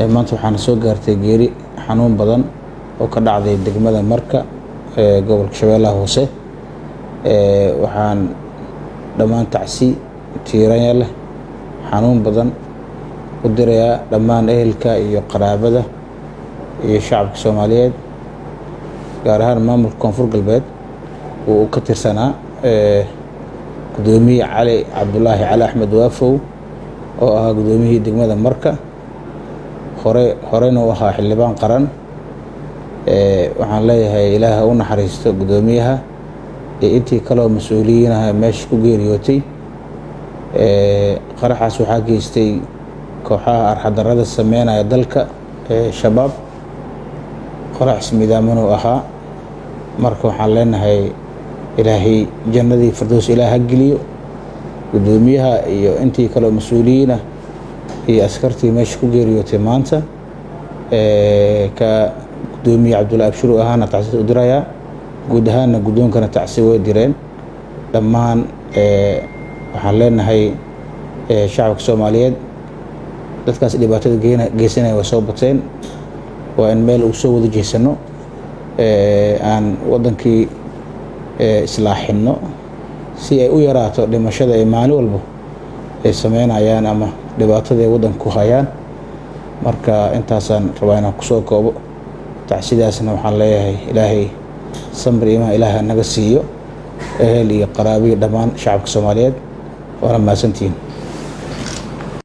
Maanta waxaana soo gaartay geeri xanuun badan oo ka dhacday degmada Marka ee gobolka Shabeellaha Hoose. Waxaan dhammaan tacsi tiiranya leh, xanuun badan u dirayaa dhammaan ehelka iyo qaraabada iyo shacabka Soomaaliyeed, gaar ahaan maamulka Koonfur Galbeed uu ka tirsanaa Gudoomiye Cali Cabdulaahi Cali Axmed Waafow, oo ahaa guddoomiyihii degmada Marka hore, horeyna u ahaa xildhibaan qaran. Waxaan leeyahay, Ilaah u naxariisto guddoomiyaha iyo intii kaleoo mas-uuliyiinaha meesha ku geeriyootay. Qaraxaas waxaa geystay kooxaha arxadarada sameynaya dalka ee Shabaab. Qarax ismidaamanuu ahaa. Marka waxaan leenahay, Ilaahay jannadii Firdows Ilaah ha geliyo guddoomiyaha iyo intii kaleoo mas-uuliyiinah iyo askartii meesha ku geeriyootay maanta. Ka Gudoomiye Cabdullahi Abshir ahaana tacsi u dirayaa, guud ahaanna guddoonkana tacsi way direen dhammaan. Waxaan leenahay shacabka Soomaaliyeed, dadkaas dhibaatada geysanaya way soo bateen. Waa in meel uu soo wada jeesano, aan waddankii islaaxinno, si ay u yaraato dhimashada ay maalin walba ay sameynayaan ama dhibaatada ay waddanka ku hayaan. Marka intaasaan rabaa inaan kusoo koobo tacsidaasna. Waxaan leeyahay, Ilaahay samri imaan Ilaaha naga siiyo, ehel iyo qaraabiyo dhammaan shacabka Soomaaliyeed. Waana mahadsantihiin.